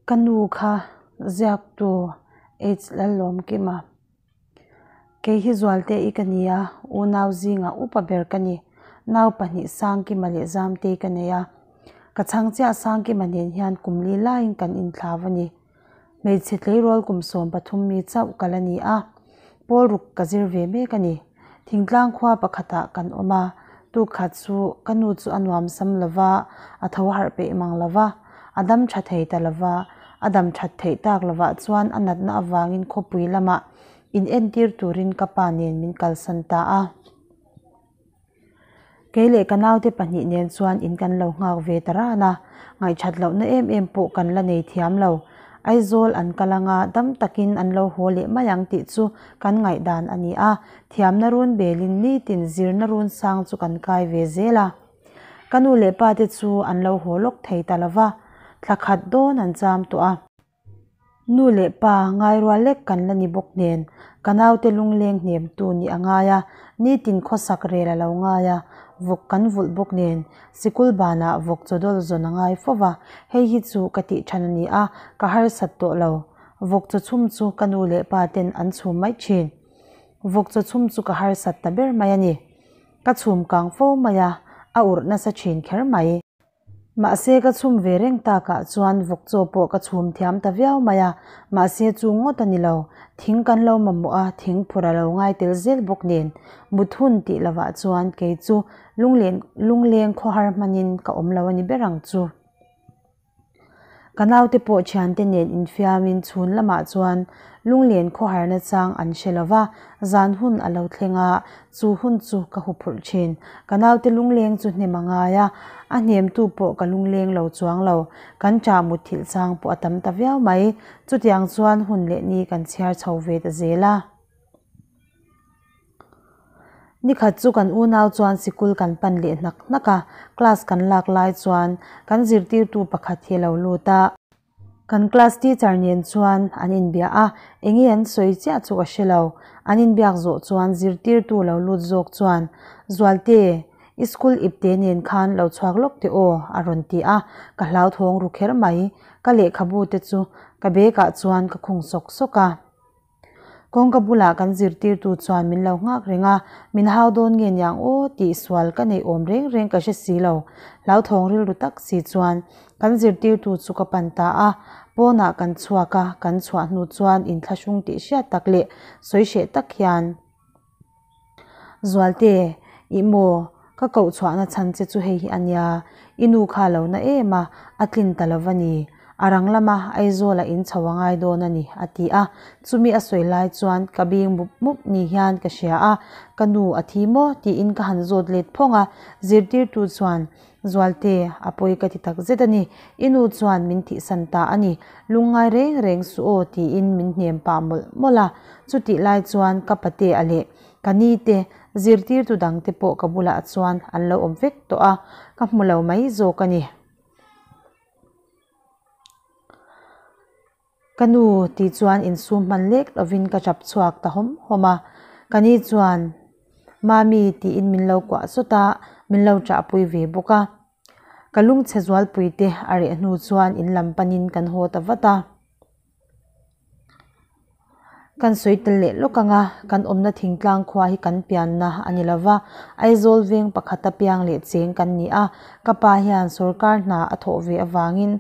Ka nu kha ziaktu H Lallawmkima. Kei hi Zualte-i ka ni a, unau zingah upa ber ka ni. Nau pahnih Sangkima leh Zamtei ka nei a. Ka chhang chiah Sangkima nen hian kum li laiin kan inthlau a ni. Hmeichhe tleirawl kum 13 mi chauh ka la ni a, pawl ruk ka zir ve mek a ni. Thingtlang khua pakhatah kan awm a, tukkhat chu ka nu chu a nuam sam lo va, a tho harh peih mang lo va, a dam tha thei ta lo va, a dam that theih tak lovah chuan a natna avangin khawpui lamah in entir turin ka pa nen min kalsan ta a. Kei leh ka naute pahnih nen chuan in kan lo nghak ve ta ran a, ngaihthat lohna em em pawh kan la nei thiam lo. Aizawl an kal anga dam takin an lo haw leh mai ang tih chu kan ngaihdan a ni a, thiamna run belin nitin zirna run sang chu kan kai ve zel a. Ka nu leh pa te chu an lo haw lawk thei ta lo va, thla khat dawn an cham tawh a. Nu leh pa ngairual lek kan la ni bawk nen, ka naute lungleng hnemtu nih a ngai a, nitin khawsak rel a lo ngai a, vawk kan vulh bawk nen, sikul banah vawk chawdawl zawn a ngai fo va, hei hi chu ka tih than a ni a, ka harsat tawh lo. Vawk chaw chhum chu ka nu leh pa ten an chhum mai thin. Vawk chaw chhum chu ka harsat ta ber mai a ni. Ka chhum kang fo mai a, a urh nasa thin kher mai. Mahse ka chhum ve reng takah chuan vawk chaw pawh ka chhum thiam ta viau mai a, mahse chu ngawt a ni lo. Thing kan lo mamawh a, thing phur a lo ngai tel zel bawk nen. Mut hun tih lovah chuan kei chu lunglen lungleng khawhar hmanin ka awm lo a ni ber ang chu. Ka naute pawh thiante nen infiamin chhun lamah chuan lunglen khawharna chang an hre lo va, zan hun a lo thleng a, chu hun chu ka huphurh thin. Ka naute lungleng chu hnem a ngai a, a hnemtu pawh ka lungleng lo chuang lo. Kan ṭah mutthilh chang pawh a tam ta viau mai. Chutiang chuan hun leh ni kan chhiar chho ve ta zel a. Nikhat chu kan unau chuan sikul kan pan leh hnak hnak a, class kan lak lai chuan kan zirtirtu pakhat hi a lo lut a. Kan class teacher nen chuan an inbia a, enge an sawi chiah chu ka hre lo. An inbiak zawh chuan zirtirtu lo lut zawk chuan, Zualte, i school ipte nen khan lo chhuak lawk teh aw, a rawn ti a, ka hlauthawng ru kher mai. Ka lehkhabu te chu ka bag ah chuan ka khung sawk sawk a. Kawngka bulah kan zirtirtu chuan min lo nghak reng a, min hau dawn nge niang aw tih sual ka neih awm reng reng ka hre si lo. Hlauthawng rilru tak si chuan kan zirtirtu chu ka pan ta a, pawnah kan chhuak a, kan chhuah hnu chuan inthlahrung tih hriat tak leh sawi hreh tak hian, Zualte, ih maw, ka koh chhuahna chhan che chu hei hi a nia, i nu kha a lo na em a, a tlin ta lo va ni. A rang lama Aizawla in chho a ngai dawn a ni, a ti a. Chumi a sawi lai chuan ka bing mup mup ni hian ka hria a, ka nu a thi maw tiin ka han zawt let phawng a, zirtirtu chuan, Zualte, a pawi ka ti tak zet a ni. I nu chuan min thihsan ta a ni. Lungngai reng reng suh aw tiin min hnem pah mawlh mawlh a. Chutih lai chuan ka pate a leh ka ni te, zirtirtu dang te pawh ka bulah chuan an lo awm vek tawh a, ka hmu lo mai zawk a ni. Ka nu tih chuan insum hman lek lovin ka tap chhuak ta hawm hawm a, ka ni chuan Mami tiin min lo kuah sawt a, min lo ṭahpui ve bawk a. Ka lungchhe zualpui te a reh hnu chuan in lam panin kan haw ta vat a. Kan sawi tel leh lawk ang a, kan awmna thingtlang khua hi kan pianna a ni lova, Aizawl veng pakhata piang leh cheng kan ni a, ka pa hian sorkar hna a thawh ve avangin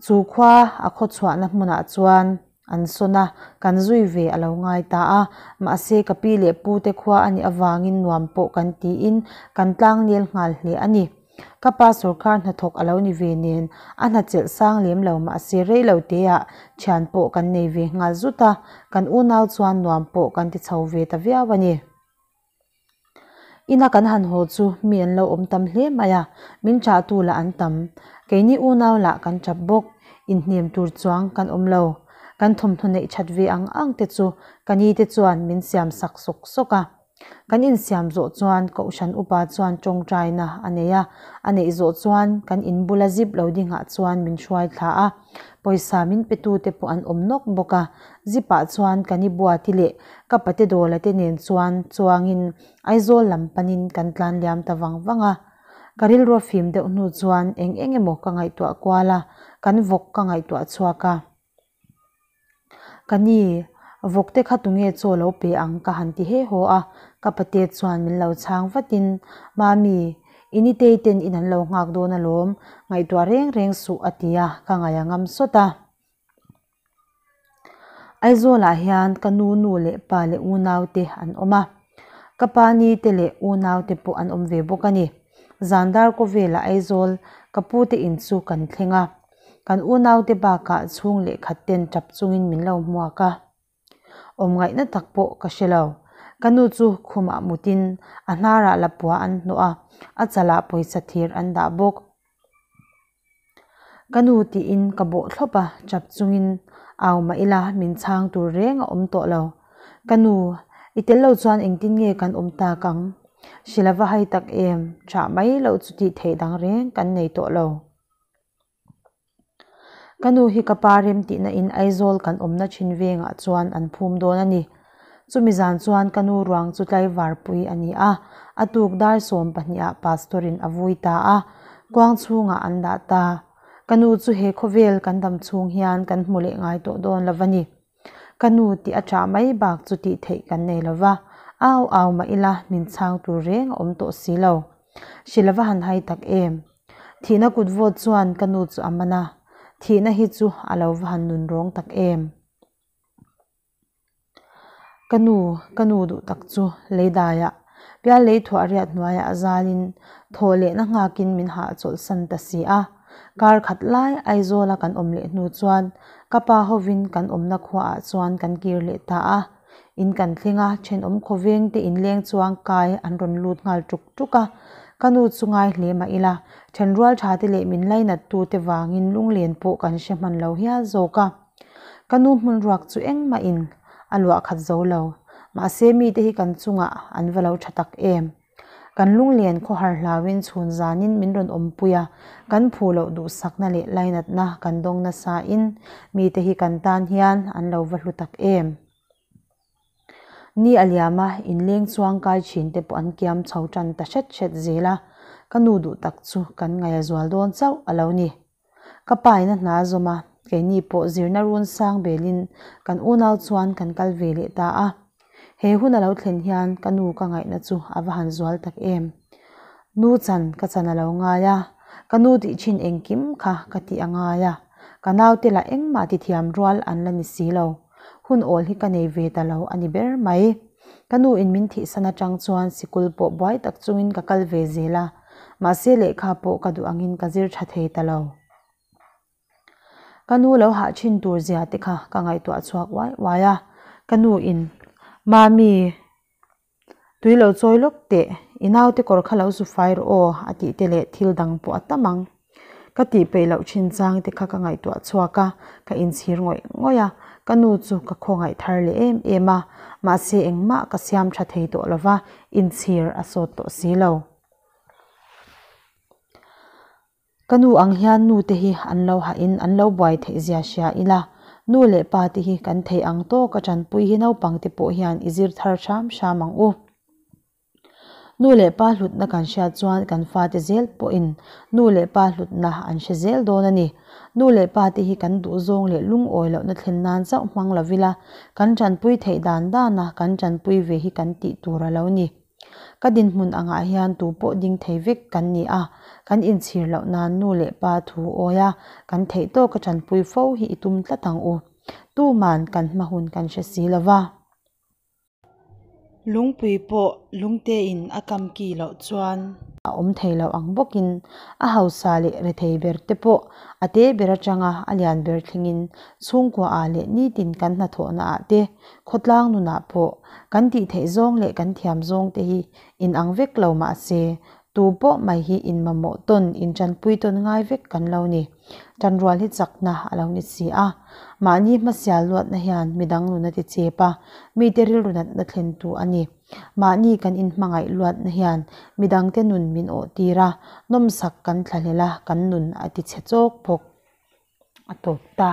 Chu khua a khaw chhuahna hmunah chuan an sawn a, kan zui ve a lo ngai ta a. Mahse ka pi leh pu te khua a nih avangin nuam pawh kan tiin kan tlang nel nghal hle a ni. Ka pa sawrkar hnathawk a lo ni ve nen a hna chelh sang lem lo mahse rei lo teah thian pawh kan nei ve nghal zut a, kan unau chuan nuam pawh kan ti chho ve ta viau a ni. Ina kan han haw chu mi an lo awm tam hle mai a, min chahtu lah an tam. Keini unau lah kan chap bawk, inhnem tur chuang kan awm lo. Kan thawmhnaw neih that ve ang ang te chu ka ni te chuan min siam sak sawk sawk a. Kan insiam zawh chuan Kohhran upa chuan tawngtaina a nei a, a neih zawh chuan kan in bula zip lo dingah chuan min hruai thla a. Pawisa min petu te pawh an awm nawk bawk a, zip ah chuan ka ni buati leh Ka pate dawla te nen chuan chuangin Aizawl lam panin kan tlan liam ta vang vang a. Ka rilru a fim deuh hnu chuan eng eng emaw ka ngaihtuah kual a, kan vawk ka ngaihtuah chhuak a. Ka ni, vawk te kha tunge chaw lo pe ang ka han ti he haw a, ka pate chuan min lo chhang vatin, Mami, i nitei ten in an lo nghak dawn alawm, ngaihtuah reng reng suh a ti a, ka ngaih a ngam sawt a. Aizawlah hian ka nu nu leh pa leh unaute an awm a, ka pa ni te leh unaute pawh an awm ve bawk a ni. Zan dar kawvelah Aizawl ka pu te in chu kan thleng a, kan unaute bakah chhung leh khat ten tap chungin min lo hmuak a. Awm ngaihna tak pawh ka hre lo. Ka nu chu khumah mutin a hnarah lapua an hnawh a, a chalah pawisa thir an dah bawk. Ka nu tiin ka bawh thlawp a, chap chungin au mah ila min chhang tur reng a awm tawh lo. Ka nu, i tel lo chuan engtin nge kan awm tak ang? Hrilh a va hai tak em, chah mai loh chu tih theih dang reng kan nei tawh lo. Ka nu hi ka pa rem tihna in Aizawl kan awmna thin vengah chuan an phum dawn a ni. Chumi zan chuan ka nu ruang chu tlaivar pui a ni a, a tuk dar 12 ah pastor in a vui ta a, kuang chhungah an dah ta. Ka nu chu he khawvel kan dam chhung hian kan hmu leh ngai tawh dawn lo a ni. Ka nu tih a ṭah mai bak chu tih theih kan nei lo va, au au mah ila min chhang tur reng a awm tawh si lo. Hrilh a va han hai tak em? Thihna kut vawt chuan ka nu chu a man a, thihna hi chu a lo va han nun rawng tak em? Ka nu, ka nu duh tak chu leidaiah, pial lei thuah riat hnuaiah a zalin thaw lehna nghakin min hahchawlhsan ta si a. Kar khat lai Aizawla kan awm leh hnu chuan ka pa hovin kan awmna khuaah chuan kan kir leh ta a. In kan thleng a, thenawm khawveng te inleng chuang kai an rawn lut nghal tuk tuk a. Ka nu chu ngai hle mah ila, thenrual tha te leh min lainat tu te vangin lunglen pawh kan hre hman lo hial zawk a. Ka nu hmun ruak chu engmah in a luah khat zo lo. Mahse mite hi kan chungah an va lo tha tak em. Kan lunglen khawhar hlauin chhun zanin min rawn awmpui a, kan phu loh duhsakna leh lainatna kan dawng nasain mite hi kan tan hian an lo va hlu tak em. Ni a liam a, inleng chuang kai thin te pawh an kiam chho tan ta hret hret zel a, ka nu duh tak chu kan ngaih a zual dawn chauh a lo ni. Ka pa in a hna a zawm a, keini pawh zirna run sang belin kan unau chuan kan kal ve leh ta a. He hun a lo thlen hian ka nu ka ngaihna chu a va han zual tak em. Nu chan ka chan a lo ngai a, ka nu tih thin engkim kha ka tih a ngai a, ka naute lah engmah tithiam rual an la ni si lo. Hun awl hi ka nei ve ta lo a ni ber mai. Ka nu in min thihsan atang chuan sikul pawh buai tak chungin ka kal ve zel a. Mahse lehkha pawh ka duh angin ka zir tha thei ta lo. Ka nu lo hah thin tur zia te kha ka ngaihtuah chhuak uai uai a, ka nu in, Mami, tui lo chawi lawk teh, i naute kawr kha lo zu fai rawh aw a tih te leh thil dang pawh a tam ang. Ka tih peih loh thin chang te kha ka ngaihtuah chhuak a, ka inchhir ngawih ngawih a, ka nu chu ka khawngaih thar leh em em a, mahse engmah ka siam tha thei tawh lo va, inchhir a sawt tawh si lo. Ka nu ang hian nu te hi an lo hahin an lo buai theih zia hria ila, nu leh pa te hi kan theih ang tawk a tanpui hi naupang te pawh hian i zir thar hram hram ang u. Nu leh pa hlutna kan hriat chuan kan fate zel pawhin nu leh pa hlutna an hre zel dawn a ni. Nu leh pa te hi kan duhzawng leh lungawi lohna thlen nan chauh hmang lovila kan tanpui theih dan dana kan tanpui ve hi kan tih tur a lo ni. Ka dinhmun angah hian tu pawh ding thei vek kan ni a, kan inchhir loh nan nu leh pa thu awi a, kan theih tawk a tanpui fo hi i tum tlat ang u. Tuman kan hma hun kan hre si lo va. Lungpui pawh lungtein a kam ki loh chuan. A awm thei lo ang bawkin a hausa leh rethei ber te pawh a te ber atanga a lian ber thlengin chhungkua ah leh nitin kan hnathawhna ah te Khawtlang nunah pawh kan tih theih zawng leh kan thiam zawng te hi inang vek lo mah se, tu pawh mai hi inmamawh tawn, intanpui tawn ngai vek kan lo ni. Tanrual hi chakna a lo ni si a. Mahni hmasial luatna hian midang nun a ti chep a, mite rilru natna thlentu a ni. Mahni kan inhmangaih luatna hian midangte nun min awh tir a, nawmsak kan thlahlel a, kan nun a ti chhe chawk bawk. A tawp ta.